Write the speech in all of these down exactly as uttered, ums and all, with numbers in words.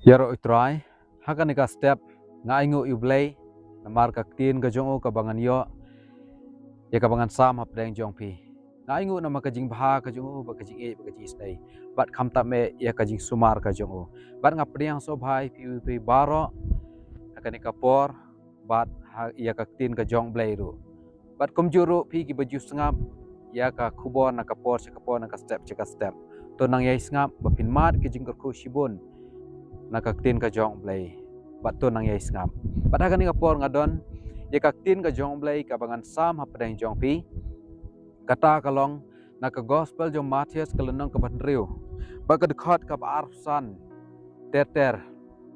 Ïaroh U Trai, ha kane ka step nga ainguh ïa U Blei namar ka ktien ka jong u kaba ngan ïoh, ïa kaba ngan sam hapdeng jong phi. Nga ainguh namar ka jingbha ka jong u, bad ka jingïeit, bad ka jingisynei, bad khamtam eh ïa ka jingsumar ka jong u. Bad nga pdiang sngewbha ïa phi, phi baroh ha kane ka por, bad ha, ïa ka ktien ka jong U Blei ruh. Bad kumjuh ruh phi kiba ju sngap ïa ka khubor na ka por sha ka por, na ka step sha ka step, to nang ïai sngap ba phin mad ka jingkyrkhu shibun na ka ktien ka jong U Blei. Bad to nang ïai sngap. Bad ha kane ka por nga don ïa ka ktien ka jong U Blei kaba ngan sam hapdeng jong phi. Kata ka long na ka Gospel jong Mathaios ka lynnong kaba hynriew, bad ka dkhot kaba arphew san ter ter.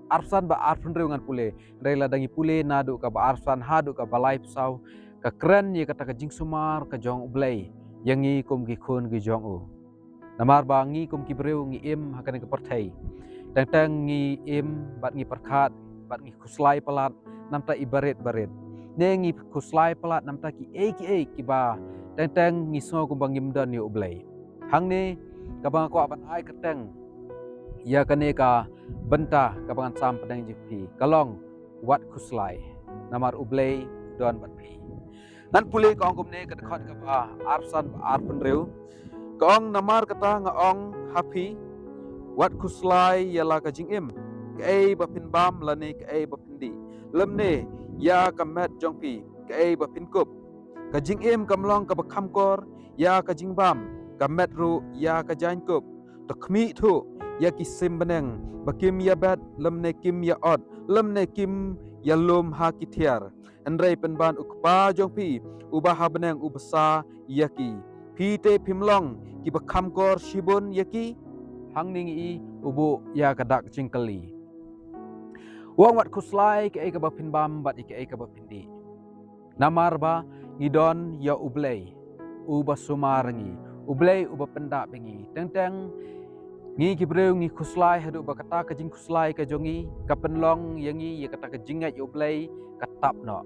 Arphew san bad arphew hynriew ngan pule. Hynrei lada ngi pule naduh kaba arphew san haduh kaba laiphew saw, ka kren ïa kata ka jingsumar ka jong U Blei ïa ngi kum ki khun ki jong u. Namar ba ngi kum ki briew ngi im ha kane ka pyrthei, teng teng ngi im bad ngi pyrkhat bad ngi khuslai palat namta i barit barit, ne ngi khuslai palat namta kiei kiei kiba teng teng ngi sngew kumba ngim don ïa U Blei. Hangne kaba nga kwah ban ai kyrteng ïa kane ka bynta kaba ngan sam hapdeng jong phi ka long, wat khuslai, namar U Blei u don bad phi. Ngan pule, ka ong kumne, ka dkhot kaba arphew san bad arphew hynriew. Ka ong, namar kata nga ong ha phi, wat khuslai ïa la ka jingim, kaei ba phin bam lane kaei ba phin dih, lymne ïa ka met jong phi, kaei ba phin kup. Ka jingim kam long kaba kham kor ïa ka jingbam, ka met ruh ïa ka jaiñkup. To khmih thuh ïa ki sim bneng ba kim ïabet lymne kim ïa-ot lymne kim ïalum ha ki thiar. Hynrei pynban U Kpa jong phi uba ha bneng u bsa ïa ki. Phi te phim long kiba kham kor shibun ïa ki? Hangne ngi i u buh ïa ka dak jingkylli. U ong, wat khuslai kaei kaba phin bam bad ïa kaei kaba phin dih. Namar ba ngi don ïa U Blei uba sumar ïa ngi, U Blei uba pyndap ïa ngi. Teng teng ngi ki briew ngi khuslai haduh ba kata ka jingkhuslai ka jong ngi ka pynlong ïa ngi ïa kata ka jingngeit ïa U Blei ka tap noh.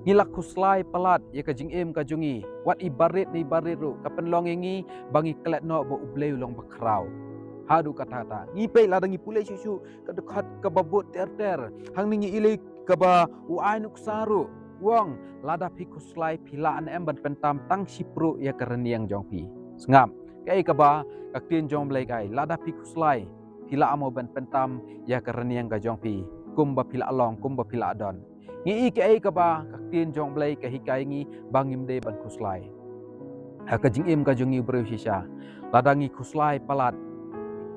Ngi la khuslai palat ïa ka jingim ka jong ngi, wat i barit ne i barit ruh ka pynlong ïa ngi ba ngi klet noh ba U Blei u long bakhraw. Haduh katta katta ngi peit, lada ngi pule shuh shuh ka dkhot kaba bud ter ter, hangne ngi i lei kaba u ai nuksa ruh, u ong, lada phi khuslai phi lah ne em ban pyntam tang shipruh ïa ka rynïeng jong phi? Sngap, kaei kaba ka ktien jong U Blei ka ai, lada phi khuslai phi lah mo ban pyntam ïa ka rynïeng ka jong phi, kumba phi lah long, kumba phi lah don. Ngi i kaei kaba ka ktien jong U Blei ka hikai ngi ba ngim dei ban khuslai ha ka jingim ka jong ngi u briew shisha. Lada ngi khuslai palat,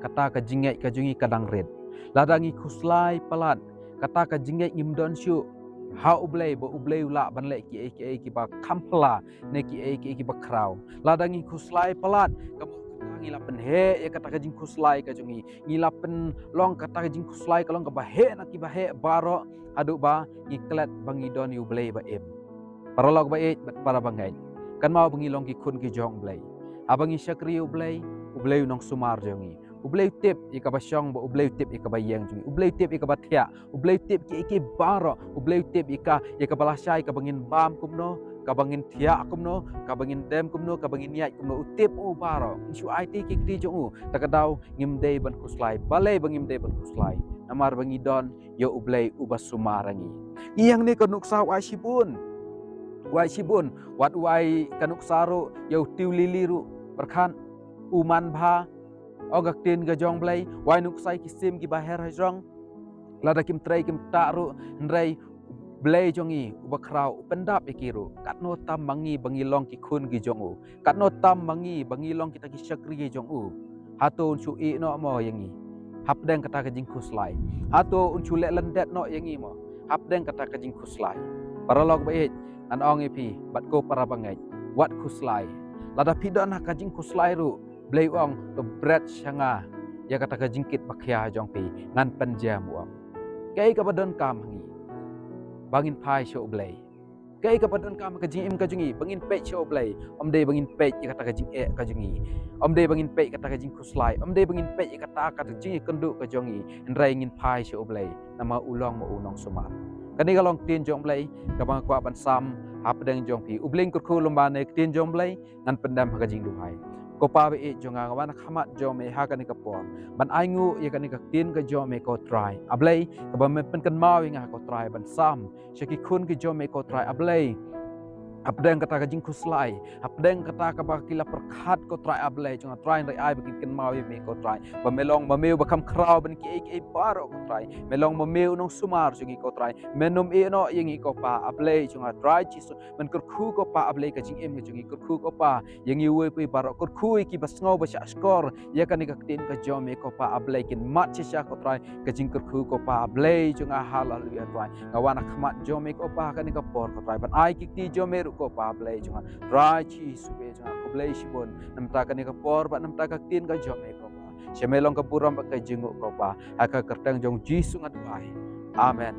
kata ka jingngeit ka jong ngi ka dang rit. Lada ngi khuslai palat, kata ka jingngeit ngim don shuh ha U Blei ba U Blei u lah ban leh kiei kiei kiba kham phylla ne kiei kiei kiba khraw. Lada ngi khuslai palat, ka mut kata ngi la pynheh ïa kata ka jingkhuslai ka jong ngi. Ngi la pynlong kata ka jingkhuslai ka long kaba heh na kiba heh baroh, haduh ba ngi klet ba ngi don ïa U Blei ba im. Paralok ba ïeit bad para bangeit, kynmaw ba ngi long ki khun ki jong U Blei. Haba ngi shakri ïa U Blei, U Blei u nongsumar jong ngi. U Blei u tip ïa kaba shong bad U Blei u tip ïa kaba ïeng jong ngi. U Blei u tip ïa kaba thiah. U Blei u tip kiei kiei baroh. U Blei u tip ïa ka, ïa kaba lashai, kaba ngin bam kumno, kaba ngin thiah kumno, kaba ngin dem kumno, kaba ngin ïaid kumno. U tip u baroh. Ngin shu aiti ki kti jong u. Ta ka daw ngim dei ban khuslai. Balei ba ngim dei ban khuslai? Namar ba ngi don ïa U Blei uba sumar ïa ngi. Ïa hangne ka nuksa u ai shibun. U ai shibun. Wat u ai ka nuksa ruh ïa u tiew lili ruh. Pyrkhat, u man bha, ong ka ktien ka jong U Blei, u ai nuksa ïa ki sim kiba her hajrong. Lada kim trei kim ktah ruh, hynrei U Blei jong ngi uba khraw u pyndap ïa ki ruh. Katno tam ma ngi ba ngi long ki khun ki jong u. Katno tam ma ngi ba ngi long kita ki shakri ki jong u. Hato un shu ïeh noh mo ïa ngi hapdeng kata ka jingkhuslai? Hato un shu leh lyndet noh ïa ngi mo hapdeng kata ka jingkhuslai? Paralok ba ïeit, ngan ong ïa phi bad ko para bangeit, wat khuslai. Lada phi don ha ka jingkhuslai ruh, Blei u ong, to bret sha nga ïa kata ka jingkit ba khia jong phi, ngan pynjem, u ong. Kaei kaba donkam ha ngi? Ba ngin phai sha U Blei. Kaei kaba donkam ha ka jingim ka jong ngi? Ba ngin peit sha U Blei. Ym dei ba ngin peit ïa kata ka jingeh ka jong ngi. Ym dei ba ngin peit kata ka jingkhuslai. Ym dei ba ngin peit ïa kata ka jingïakynduh ka jong ngi. Hynrei ngin phai sha U Blei. Namar u long ma u nongsumar. Kane ka long ktien jong U Blei kaba nga kwah ban sam hapdeng jong phi. U Blei un kyrkhu lem bad kane ka ktien jong U Blei. Ngan pyndem ha ka jingduwai. Ko Pa ba ïeit jong nga, nga wan ha khmat jong me ha kane ka por ban ai nguh ïa kane ka ktien ka jong me ko Trai. A Blei, kaba me pynkynmaw ïa nga ko Trai ban sam sha ki khun ki jong me ko Trai. A Blei, hapdeng kata ka jingkhuslai, hapdeng kata kaba ki la pyrkhat ko Trai, a Blei jong nga, Trai, hynrei ai ba kin kynmaw ïa me ko Trai, ba me long ma me uba kham khraw ban kiei kiei baroh ko Trai. Me long ma me u nongsumar jong ngi ko Trai. Me nym ïehnoh ïa ngi ko Pa, a Blei jong nga, Trai Jisu. Men kyrkhu ko Pa, a Blei, ka jingim ka jong ngi, kyrkhu ko Pa ïa ngi uwei pa uwei baroh, kyrkhu ïa kiba sngew ba shahshkor ïa kane ka ktien ka jong me ko Pa, a Blei, kin mad shisha ko Trai ka jingkyrkhu ko Pa, a Blei jong nga. Haleluya Trai, nga wan ha khmat jong me ko Pa ha kane ka por ko Trai, ban ai ki kti jong me ruh ko Pa, a Blei jong nga, Trai Jisu jong nga. Khublei shibun namar kane ka por bad namar ka ktien ka jong me ko Pa. Sha me long ka burom bad ka jingnguh ko Pa, ha ka kyrteng jong Jisu nga duwai. Amen.